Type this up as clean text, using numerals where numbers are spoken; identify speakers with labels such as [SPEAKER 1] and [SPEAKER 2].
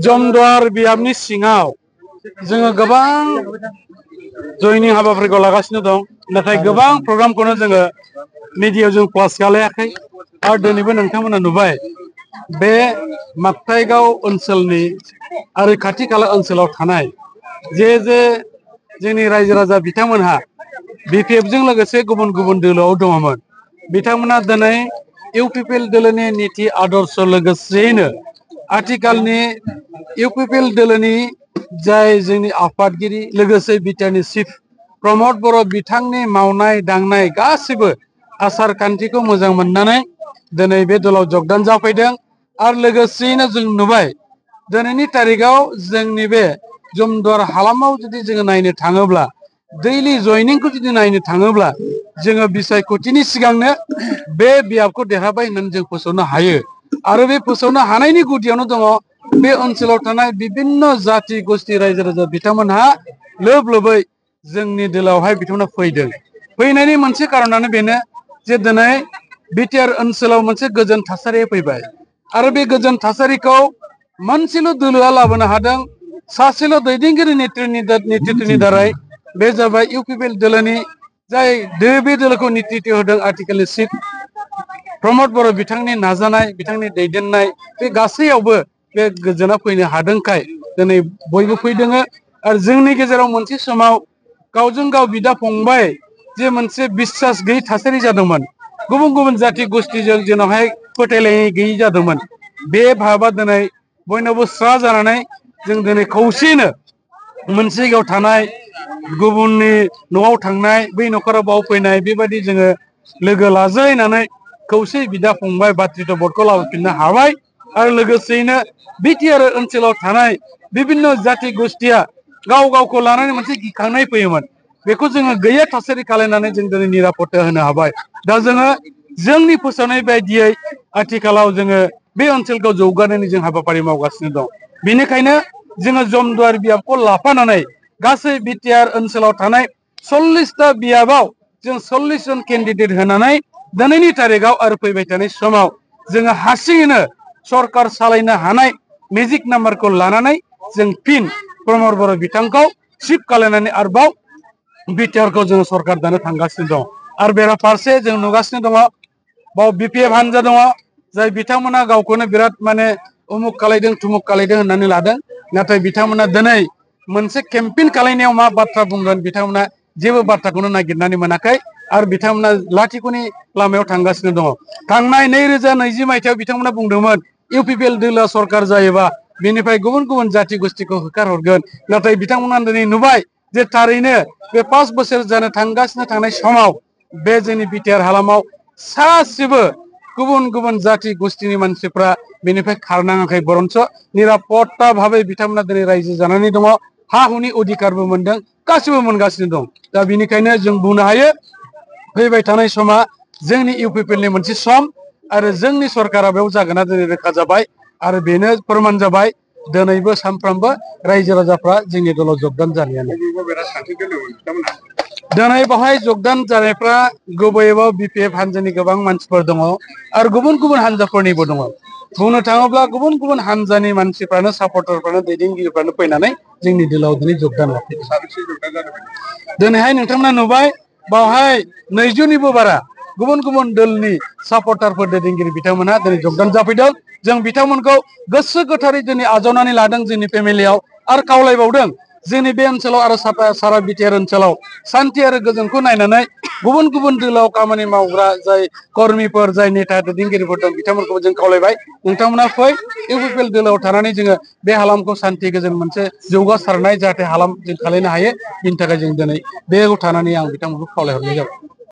[SPEAKER 1] जमदुवार बियाबनि सिङाव जोङो गोबां जयनिं हाबाफारिखौ लागासिनो दं नाथाय गोबां प्रग्रामखौनो जोङो मिडियायाव जों प्लास खालायाखै आरो दिनैबो नोंथांमोना नुबाय बे माकथाइगाव ओनसोलनि आरो खाथि खाला ओनसोलाव थानाय जे जोंनि रायजो राजा बिथांमोनहा बिपिएफजों लोगोसे गुबुन गुबुन दोलोआव दङमोन बिथांमोना दिनै इउपिपिएल दोलोनि नीति आदर्श लोगोसेयैनो आथिखालनि इउपिपिएल दोलोनि जाय जोंनि आफादगिरि लोगोसे बिटिआरनि चिफ प्रमद बर' बिथांनि मावनाय दांनाय गासिबो आसार खान्थिखौ मोजां मोननानै दिनै बे दलाव जगदान जाफैदों आरो लोगोसेयैनो जों नुबाय दिनैनि तारिखाव जोंनि बे जमदुवार हालामाव जुदि जोङो नायनो थाङोब्ला दैलि जयनिंखौ जुदि नायनो थाङोब्ला जोङो बिसायख'थिनि सिगांनो बे बियाबखौ देरहाबाय होननानै जों फोसावनो हायो आरो बे फोसावनो हानायनि गुदियावनो दङ बे ओनसोलाव थानाय बिभिन्न जाति गोष्ठी रायजो राजा बिथांमोनहा लोब लोबै जोंनि दोलावहाय बिथांमोना फैदों फैनायनि मोनसे कारनानो बेनो जे दिनै बिटिआर ओनसोलाव मोनसे गोजोन थासारिया फैबाय आरो बे गोजोन थासारिखौ मोनसेल' दोलोआ लाबोनो हादों सासेल' दैदेनगिरि नेतृत्वनि दारै बे जाबाय इउपिपिएल दोलोनि जाय बे दोलोखौ नेतृत्व होदों आथिखालनि चिफ प्रमद बर' बिथांनि नाजानाय बिथांनि दैदेननाय बे गासैयावबो बे गोजोना फैनो हादोंखाय दिनै बयबो फैदों आरो जोंनि गेजेराव मोनसे समाव गावजों गाव बिदा फंबाय जे मोनसे बिश्वास गैयै थासारि जादोंमोन गुबुन गुबुन जाति गोष्ठीजों जोंनावहाय फोथायलायनाय गैयै जादोंमोन बे भाबा दिनै बयनावबो स्रा जानानै जों दिनै खौसेयैनो मोनसे जायगायाव थानाय गुबुननि न'आव थांनाय बै न'खराव बाव फैनाय बेबायदि जोङो लोगो लाज्लायनानै खौसे बिदा फंबाय बातृत्व बर्डखौ लाबोफिननो हाबाय आरो लोगोसेयैनो बिटिआर ओनसोलाव थानाय बिभिन्न जाति गोष्ठीया गाव गावखौ लानानै मोनसे गिखांनाय फैयोमोन बेखौ जोङो गैया थासारि खालामनानै जों दिनै निरापत्ता होनो हाबाय दा जोङो जोंनि फोसावनाय बायदियै आथिखालाव जोङो बे ओनसोलखौ जौगानायनि जों हाबाफारि मावगासिनो दं बेनिखायनो जोङो जमदुवार बियाबखौ लाफानानै गासै बिटिआर ओनसोलाव थानाय 40टा बियाबाव जों 40 जन केन्डिडेट होनानै दिनैनि तारिखाव आरो फैबाय थानाय समाव जोङो हारसिङैनो सरकार सालायनो हानाय मेजिक नाम्बारखौ लानानै जों फिन प्रमद बर' बिथांखौ चिफ खालामनानै आरोबाव बिटिआरखौ जोङो सरकार दानो थांगासिनो दं आरो बेराफारसे जों नुगासिनो दङ बाव बिपिएफ हानजा दङ जाय बिथांमोना गावखौनो बिराद माने उमुक खालायदों थुमुक खालायदों होननानै लादों नाथाय बिथांमोना दिनै मोनसे केम्पेइन खालायनायाव मा बाथ्रा बुंगोन बिथांमोना जेबो बाथ्राखौनो नागिरनानै मोनाखै आरो बिथांमोना लाथिख'नि लामायाव थांगासिनो दङ थांनाय 2020 मायथाइयाव बिथांमोना बुंदोंमोन इउपिपिएल दोलोआ सरकार जायोबा बेनिफ्राय गुबुन गुबुन जाति गोष्ठीखौ होखारहरगोन नाथाय बिथांमोना दिनै नुबाय जे थारैनो बे 5 बोसोर जानो थांगासिनो थांनाय समाव बे जोंनि बिटिआर हालामाव सासेबो गुबुन गुबुन जाति गोष्ठीनि मानसिफ्रा बेनिफ्राय खारनाङाखै बरन्स निरापत्ता भाबै बिथांमोना दिनै रायजो जानानै दङ हा हुनि अधिकारबो मोनदों गासिबो मोनगासिनो दं दा बेनिखायनो जों बुंनो हायो फैबाय थानाय समा जोंनि इउपिपिएलनि मोनसे सम आरो जोंनि सरकारा बेयाव जागोना दिनै रोखा जाबाय आरो बेनो फोरमान जाबाय दिनैबो सानफ्रामबो रायजो राजाफ्रा जोंनि दलाव जगदान जानायानो दिनै बेवहाय जगदान जानायफ्रा गुबैयै बिपिएफ हानजानि गोबां मानसिफोर दङ आरो गुबुन गुबुन हानजाफोरनिबो दङ बुंनो थाङोब्ला गुबुन गुबुन हानजानि मानसिफ्रानो सापर्टारफ्रानो दैदेनगिरिफ्रानो फैनानै जोंनि दोलाव दिनै जगदान लाफैदों दिनैहाय नोंथांमोना नुबाय बावहाय 200निबो बारा गुबुन गुबुन दोलनि सापर्टारफोर दैदेनगिरि बिथांमोनहा दिनै जगदान जाफैदों जों बिथांमोनखौ गोसो गोथारै दिनै आजावनानै लादों जोंनि फेमिलियाव आरो खावलायबावदों जोंनि बे ओनसोलाव आरो सारा बिटिआर ओनसोलाव शान्ति आरो गोजोनखौ नायनानै गुबुन गुबुन दोलोआव खामानि मावग्रा जाय कर्मीफोर जाय नेता दैदेनगिरिफोर दं बिथांमोनखौबो जों खावलायबाय नोंथांमोना फै इउपिपिएल दोलोआव थानानै जोङो बे हालामखौ शान्ति गोजोन मोनसे जौगासारनाय जाहाथे हालाम जों खालामनो हायो बिनि थाखाय जों दिनै बेयाव थानानै आं बिथांमोनखौ खावलायहरनाय जाबाय